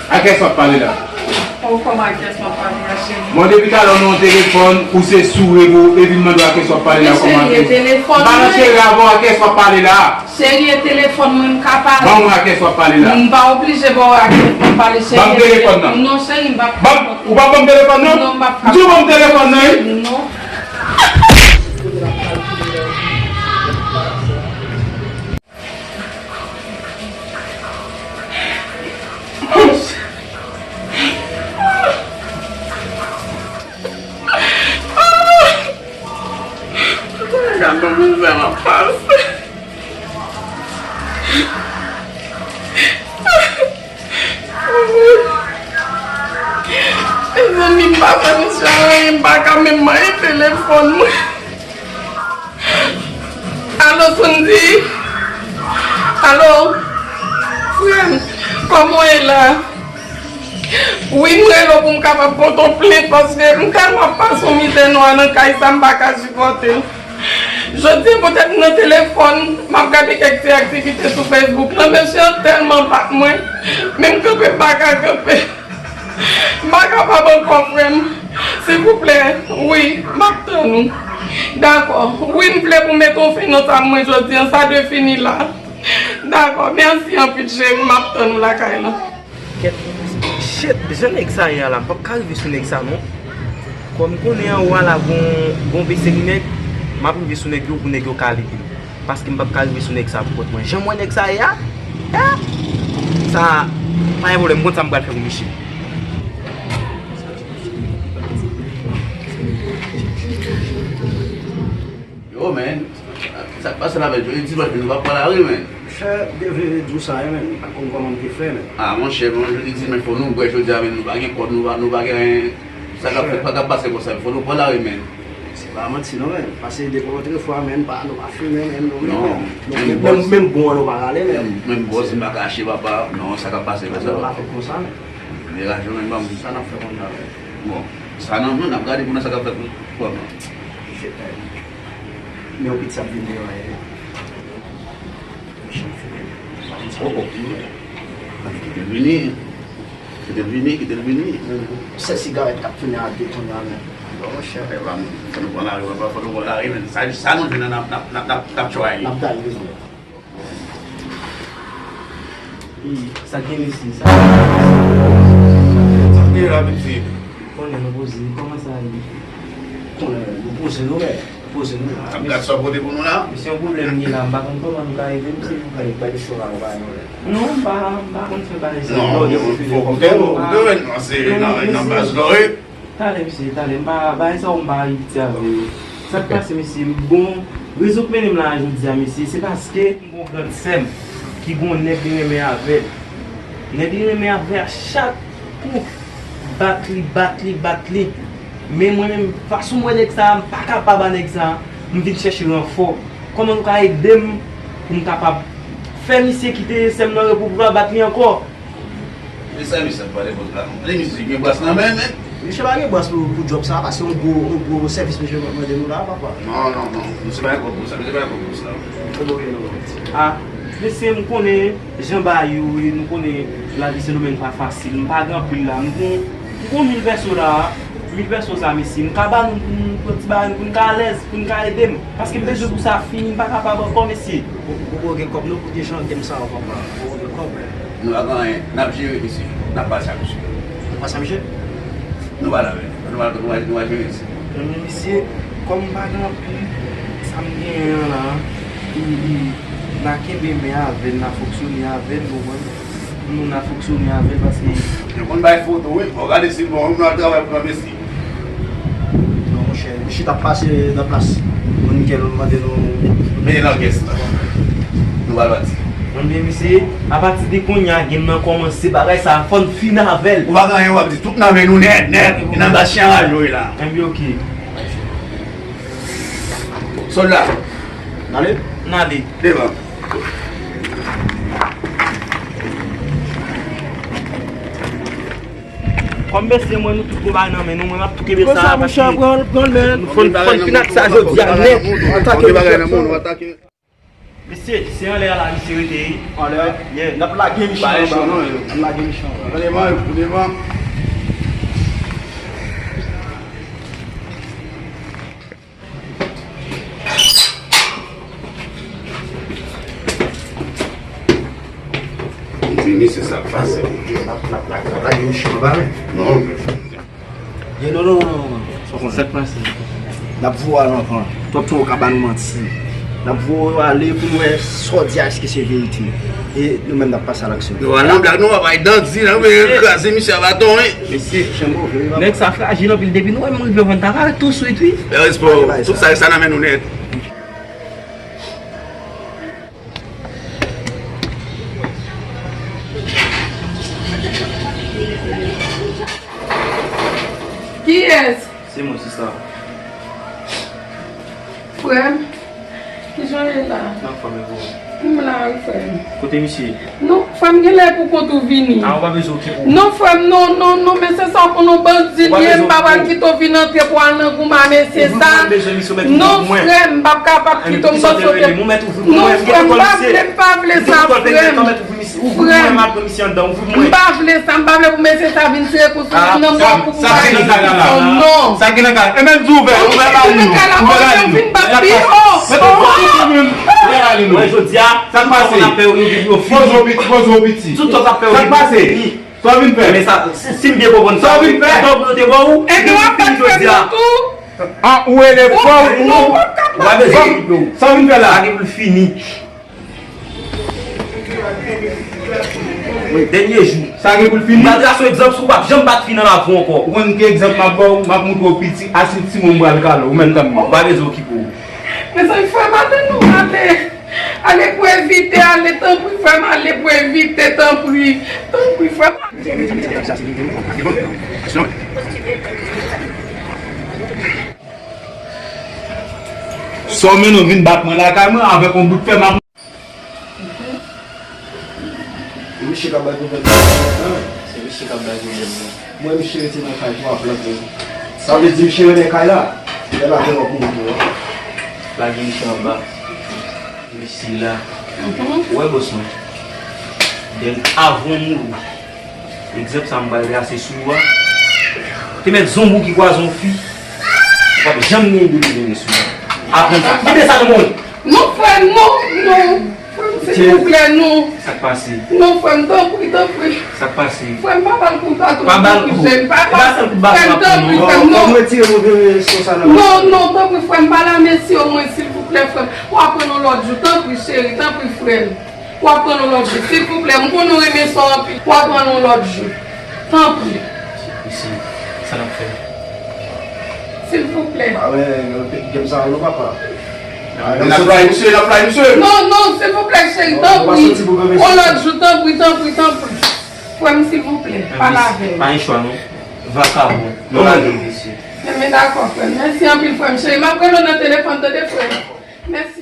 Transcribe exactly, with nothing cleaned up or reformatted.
A kiyès w ap pale la? Oh, kòman a kiyès m ap pale la, cheri? Bon, depi talè w nan yon telefòn, ou se souri pou epi m mande w a kiyès w ap pale la, kòman a kiyès? M pa nan cheri avè w, a kiyès w ap pale la? Cheri, e telefòn mwen m ka pale. Ban mwen a kiyès w ap pale la. M pa oblije ba w a kiyès m ap pale, cheri. Ban m telefòn nan. Non, cheri, m p ap kapab. Ou p ap ban m telefòn nan? Non, m p ap kapab. M di w ban m telefòn nan, wi. Non. Gade mizè m ap pase. Mezanmi, m pa fè misye anyen, m pa ka menm manyen telefòn mwen. Alo, Sundy? Alo? Frè m, kòman w ye la? Wi, m rele w pou m kapab pote w plent paske m tèlman ap pase yon mizè nwa nan kay sa, m pa ka sipòte l. Jodi a, poutèt m nan telefòn, m ap gade kèk ti aktivite sou Facebook lan, mesye an tèlman bat mwen, men m kanpe, m pa ka kanpe. M pa kapab ankò, frè m. Silvouplè, wi, m ap tann ou. Dakò. Wi, m vle pou w mete yon fen nan sa mwen jodi an. Sa dwe fini la. Dakò. Mèsi anpil, cheri. M ap tann ou lakay lan. Kèt, shit, jan nèg sa ye a la, m p ap ka rive sou nèg sa non. Kòm m konnen anwo a la gon, gon seri nèg, m ap rive sou nèg yo pou nèg yo ka leve m. Paske m p ap ka rive sou nèg sa pou kont mwen. Jan m wè nèg sa ye a, eh, sa pa gen pwoblèm, m konn sa m pral fè pou misye. Yo, man, sa k pase la, man? Jodi dimanch, nou pa pran lari, man. Monchè, m te vle di w sa, wi, man. M pa t konn kòman m te fè, man. Ah, monchè, bon, jodi dimanch, fò nou bwè jodi a, man. Nou pa gen kòb, nou pa, nou pa gen anyen. Sa k ap fèt, pa ka pase konsa, fò nou pran lari, man. Se pa manti non, man. Pase depi lòt fwa, man, pa, nou pa fimen, man, nou menm. Non, menm bòs, menm bon an nou pa rale, man. Menm bòs, m pa kache, papa. Non, sa k ap pase konsa, papa. Nou pa fè konsa, man. Deraje, man, ban m. Sa n ap fè konnya, man? Bon, sa nan men n, n ap gade pou n wè sa k ap fèt pou kòb lan. Men yon pitit ap vin deyò a, wi. Oh, oh. Kite l vini. Kite l vini, kite l vini. Sèl sigarèt k ap tounen a de konnya, men. Bon, monchè, fò nou pran lari, papa, fò nou pran lari, men. Sa, sa nou jwenn nan, n ap, n ap, n ap, n ap, n ap try. N ap gade, wi. Sa gen mesye, sa gen mesye. Sa gen la, mesye. Konnen nou poze, kòman sa ye? Konnen nou poze nou, men. Poze nou la. N ap gad sa w pote pou nou la. Mesye, yon pwoblèm gen la, m pa konn kòman nou ka ede m, silvouplè. Bay mesye la, nou bay nou lè. Non, m pa, m pa konn fè bagay sa. Non, fò w konprann, non, se nan, nan baz lò ye. Talè, mesye, talè, m pa, bagay sa yo, m pa abitye avè yo. Sa k pase, mesye, m gon rezon k mennen m la a jodi a, mesye, se paske m gon grann sè m ki gon nèg li renmen avè l. Nèg li renmen avè a chak kou, bat li, bat li, bat li. Men mwen menm, fason m wè nèg sa a, m pa kapab a nèg sa a, m vin chèche ranfò. Kòman nou ka ede m pou m kapab fè misye kite sè m nan repo pou l pa bat li ankò? Men sa misye ap pale konsa la? Li misye gen bras nan men, men. Misye pa gen bras pou, pou djòb sa, paske yon gwo, yon gwo sèvis misye mande nou la, papa. Non, non, non. Misye pa gen kòb pou sa, misye pa gen kòb pou sa. Kòman w ye non? Ah, mesye, m konnen jan bagay yo ye, nou konnen lavi Sendomeng pa fasil. M pa gen anpil la. M gon, m gon mil pèso la, mil pèso sa, mesye. M ka ba nou pou nou pran ti bagay nou, pou nou ka alèz, pou nou ka ede m. Paske m bezwen pou sa fini, m pa kapab ankò, mesye. Ou, ou, ou gen kòb non pou dejan gen sa, papa. Ou gen kòb. Nou pa gen anyen, n ap jere mesye, n ap pase a mesye. N ap pase a mesye? Nou pa la menm, nou pa, nou pa, nou pa jere mesye. Ebyen mesye, kòm m pa gen anpil, sa m genyen an la, e, e, n a kenbe men avè l, n a fonksyone avè l, ou konprann? Pou nou, n a fonksyone avè l paske. Yo konn bay foto wi, fò w gade si l bon wi, nou al travay pou nou mesye. Non monchè, misye t ap pase nan plas moun ke nou mande nou. Mete nan kès la. Nou pral pati. Ebyen mesye, apati de kounye a game nan kòmanse, bagay sa a fò n fin avè l. Ou pa gen anyen w ap di, tout nan men nou nèt, nèt. E nan baz chen anraje w ye la. Ebyen oke. Sòlda. N ale? N ale. Devan. Kòm mesye mwen nou tout gon bagay nan men nou, mwen m ap tou kenbe sa a paske nou fò n, fò n fin ak sa jodi a nèt. Atake mesye. Mesye, se anlè a la misye rete, wi. Anlè a? Yeah. N ap lage mechan anba, non, yo. N ap lage mechan anba. Devan, yo, devan. Vini, se sa k pase. N ap, n ap, n ap lage mechan anba, wi. Non. Ye, non, non, non, non, non. Sa w konnen? Sa k pase? N ap voye al anvan. Twòp tan w ka ba nou manti. N ap voye yo ale pou n wè sa w di a èske se verite. E nou menm n ap pase a laksyon. Nou al nan blag, nou pa bay dandi, nan men kraze misye a baton, wi. Mesye, chen move, wi, papa. Nèg sa frajil anpil, depi nou wè m rive vann ta ka tou swit, wi. Respè, tout sa, sa nan men nou nèt. Kiyès? Se mwen, sista. Frè m, kijan w ye la? M anfòm, e ou? M la wi, frè m. Kote misye? Non, frè m, genlè pou kont ou vini. A, ou pa bezwen okipe w. Non, frè m, non, non, non, mesye sa w konn yon bandi l ye, m pa pral kite w vin antre pou w al nan goumen a mesye sa. Non, frè m, m p ap kapab kite w, m panse w te. Non, frè m, m pa vle, m pa vle sa, frè m. Frè m, m pa vle sa, m pa vle pou mesye sa vin tire kou sou m nan mò pou m pa di non. Sa gen nan kay la? E men di ouvè, ouvè bali nou, ouvè bali nou. Vin bat pi wo. Ouvè bali nou. Mwen jodi a, sa k pase? Poze w piti, poze w piti. Tout sa w t ap fè yo vin fini. Sa w vin fè? Men sa, si, si m byen konprann sa, sa w vin fè? Tankou yo te ba w, epi w ap bat frè m nan tou. An, ou rele fò ou. Ou pa bezwen okipe w. Sa w vin fè la? Sa gen pou l fini. Wi, dènye jou. Sa gen pou l fini? M pral trase yon egzanp sou ou, w p ap janm bat fi nan lavi w ankò. Ou konn ki egzanp m ap ba w? M ap montre w piti, asid timoun m pral kale w, ou menm tann mwen. Ou pa bezwen okipe w. Mezanmi, frè m, ale nou, ale. Ale pou evite, ale, tanpri, frè m, ale pou evite, tanpri. Tanpri, frè m. Sa w mennen w vin bat mwen lakay mwen avèk yon bout fè m ap. E misye k ap bay pwoblèm nan. Se misye k ap bay pwoblèm nan. Mwen, misye rete nan kay twa plant menm. Sa vle di misye renmen kay la? Lè la te wè pou mwen. Lage misye anba. Mesye la. Ou wè bòs mwen? Dèn avan w mouri. Egzanp sa m pral trase sou ou a. Te mèt zonbou ki kwaze yon fi. Ou p ap janm gen ide pou vini sou ou. Aprann sa. Kite sa nan men w. Non, frè m, non, non. Frè m, silvouplè, non. Sa k pase? Non, frè m, tanpri, tanpri. Sa k pase? Frè m, pa ba l kout baton. Pa ba l kout. Pa ba l kout baton. Frè m, tanpri, frè m, non. Fò m retire move son sa nan men. Non, non, tanpri, frè m, pa la mesye, omwen, silvouplè, frè m. W ap pran yon lòt jou, tanpri, cheri, tanpri, frè m. W ap pran yon lòt jou, silvouplè. M konnen w renmen sa w anpil. W ap pran yon lòt jou. Tanpri. Isi, sa n ap fè? Silvouplè. A, men, gen sa yo, non, papa. N ap fly, misye, n ap fly, misye. Non, non, silvouplè, cheri, tanpri. Yon lòt jou, tanpri, tanpri, tanpri. Frè m, silvouplè, pale avè m. Pa gen chwa, non. Vakabon. Non, lage, mesye. Men, men, dakò, frè m. Mèsi anpil, frè m, cheri. M ap rele w nan telefòn, tande, frè m. Mèsi.